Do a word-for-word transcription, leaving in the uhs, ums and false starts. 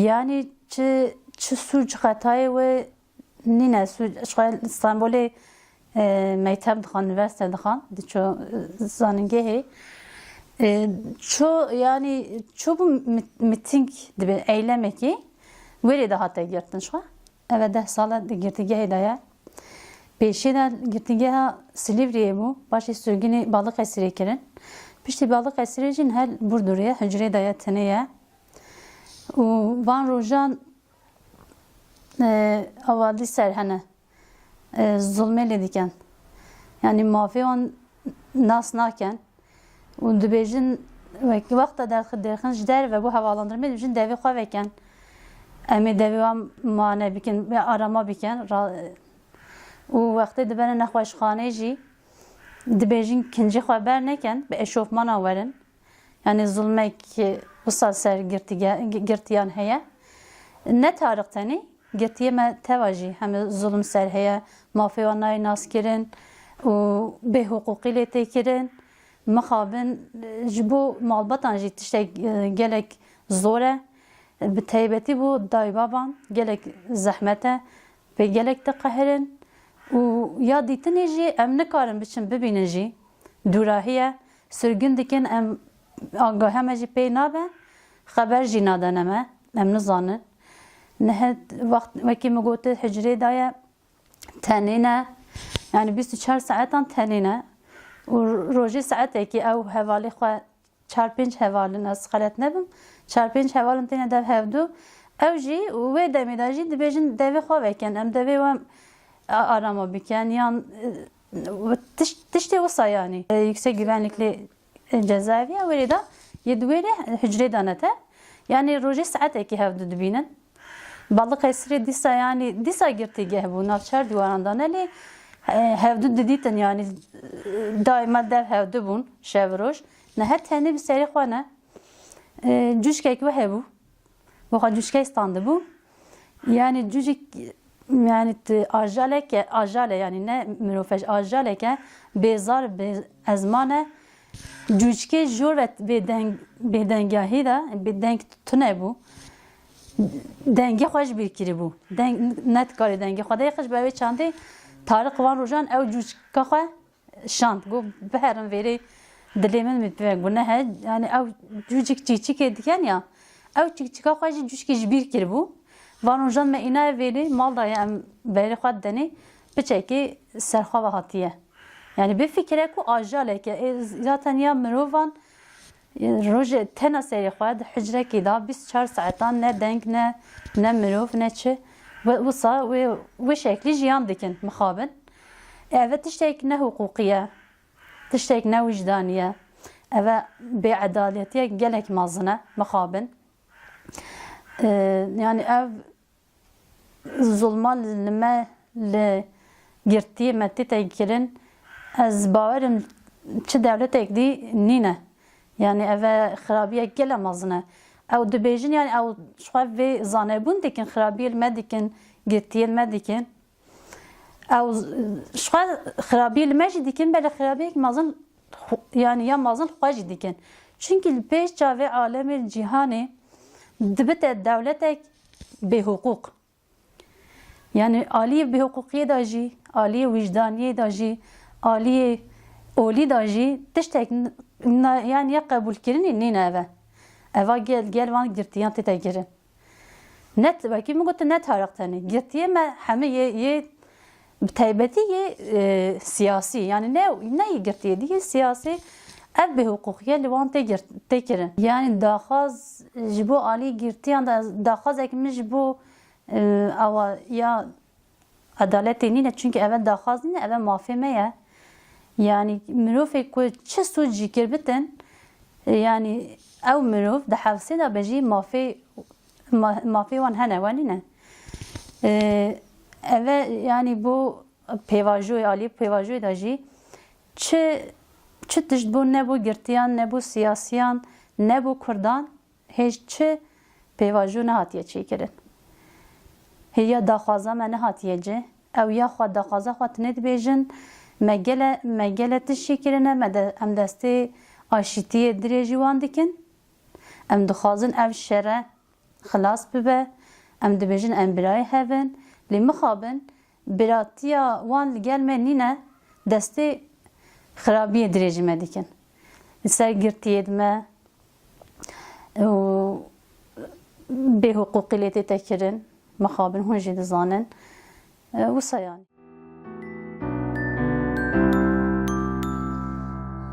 Yanî çi, çi sûc xetayê wê nîne, sûc, ji xwe Stenbolê, e, meyteb dixan, unîversîte dixan, diço, e, zanîngehê. E, ço, yanî ço bû mit-, mitîng dibe, eylemekî wêrê de hate girtin ji xwe. Eve deh sal e di girtîgehê de ye. Pêşî de girtîgeha Silîvriyê bû, paşê sirgûnê Balıkesirê kirin. Piştî Balıkesirê jî her Burdurê ye, hucrê de ye, tenê ye. Û van rojan, e, ewalî ser hene, e, zulmê lê dikin. Yanî mafê wan nas nakin. Û dibêjin, wekî wexta derxi-, derxin ji derve bo hevalandinê, dibêjin devê xwe vekin. Em ê devê wan mane bikin, ya arama bikin. Ra-, û wextê dibene nexweşxanê jî, dibêjin kincê xwe bernekin, bi eşofmana werin. Yanî zulmek wisa ser girtîge-, girtiyan heye. Ne Tariq tenê, girtiyê me teva jî heme zulm ser heye, mafê wan nayê naskirin û bêhiqûqî lê tê kirin. Mixabin, ji bo malbatan jî tiştek, e, gelek zor e. Bi taybetî bo daybaban gelek zehmet e. Pê gelek diqehirin û ya dîtinê jî em nikarin biçin bibînin jî. Dûrahî ye. Sirgûn dikin, em agahî me jî pê nabe. Xeber jî nadene me. Em nizanin. Nihe wext, wekî min got, hucrê de ye. Tenê ne. Yanî bîst û çar saetan tenê ne. Û rojê saetekî ew hevalê xwe, çar pênc heval in, ez xelet nebim, çar pênc heval in têne dev hevdu. Ew jî wê demê de jî dibêjin devê xwe vekin, em devê we a-, arama bikin, yan, e, tiş-, tiştê wisa yanî. E, Yüksek Güvenlikli, e, Cezaevi ya wêrê de, yê di wêrê hucrê de ne te. Yanî rojê saetekî hevdu dibînin. Balıkesirê dîsa, yanî dîsa girtîgeh bû, nav çar dîwaran de ne lê, e, hevdu didîtin, yanî, e, daîma dev hevdu bûn, şev roj. Nihe tenê bi serê xwe ne. E, cûcikek we hebû. Bo xwe cûcikek standibû. Yanî cûcik, yanî ti-, ajaleke, ajale, yanî ne mirof e, ajaleke bêzar, bê ezman e. Cûcikê jor ve bêdeng, bêdengahî de, bêdeng tune bû. Dengê xwe ji bîr kiribû. Deng, nedikarê dengê xwe de yê xwe ji ber wê çandê Tariq van rojan ew cûcika xwe şand. Got, biherin vêrê dilê min min pê ve. Got, nehe, yanî ew cûcik çîçikê diken ya. Ew çîçika xwe jî cûcikê ji bîr kiribû. Van rojan me înaye vêrê mal daye em berê xwe didenê. Piçekê serxwe ve hatiye. Yanî bifikire ku ajaleke, ê, zaten ya mirovan, e, rojê tena serê xwe di hucrekê de bîst û çar saetan ne deng, ne, ne mirov, ne çi. Wi-, wisa wê, wê şeklî jiyan dikin mixabin. Eve tiştek ne hiqûqî ye, tiştek ne wijdanî ye. Eve bêedaletiyek gelek mezin e mixabin. E, yanî ev zulma li me, li girtiyê me tête kirin, ez bawerim çi dewletek dî nîne. Yanî eve xirabiyek gele mezin e. Ew dibêjin, yanî ew ji xwe vê zanebûn dikin, xirabiyê li me dikin, girtiyê li me dikin. Ew ji xwe xirabiyê li me jî dikin, belê xirabiyek mezin xwe, yanî ya mezin xwe jî dikin. Çunkî li pêş çavê alemê cîhanê dibite dewletek bêhiqûq. Yanî aliyê bêhiqûqiyê de jî, aliyê wijdaniyê de jî, aliyê olî de jî tiştek n-, na-, yanî ya qebûlkirinê nîne eve. Eva gel, gel van girtiyan tête kirin. Ne, wekî min got, ne Tariq tenê. Girtiyê me hemî yê, yê bi taybetî yê, e, siyasî. Yanî ne, ne yê girtiyê dî, yê siyasî. Ev bêhiqûqiye li wan tê girt-, tê kirin. Yanî daxwaz ji bo alî girtiyan de, daxwazek min ji bo, e, awa ya edaletê nîne, çunkî eve daxwaz nîne, eve mafê me ye. Yanî mirovê ku çi sûc jî kir bitin, yanî ew mirov di hevsê de be jî mafê, ma-, mafê wan hene, we nîne. Ee, eve yanî bo pêvajoyê, alî pêvajoyê de jî çi, çi tişt bû, ne bo girtiyan, ne bo siyasiyan, ne bo kurdan, hêj çi pêvajo nehatiye çêkirin. Hê ya daxwaza me nehatiye cih. Ew ya xwe daxwaza xwe tinê dibêjin. Me gele, me gele tişt jî kirine, me de, em destê aşîtiyê dirêjî wan dikin. Em dixwazin ev şere xilas bibe. Em dibêjin em birayê hev in, lê mixabin biratiya wan li gel me nîne, destê xirabiyê dirêjî me dikin. Li ser girtiyê di me û bêhiqûqî lê tête kirin, mixabin hûn jî dizanin. E, wisa yanî.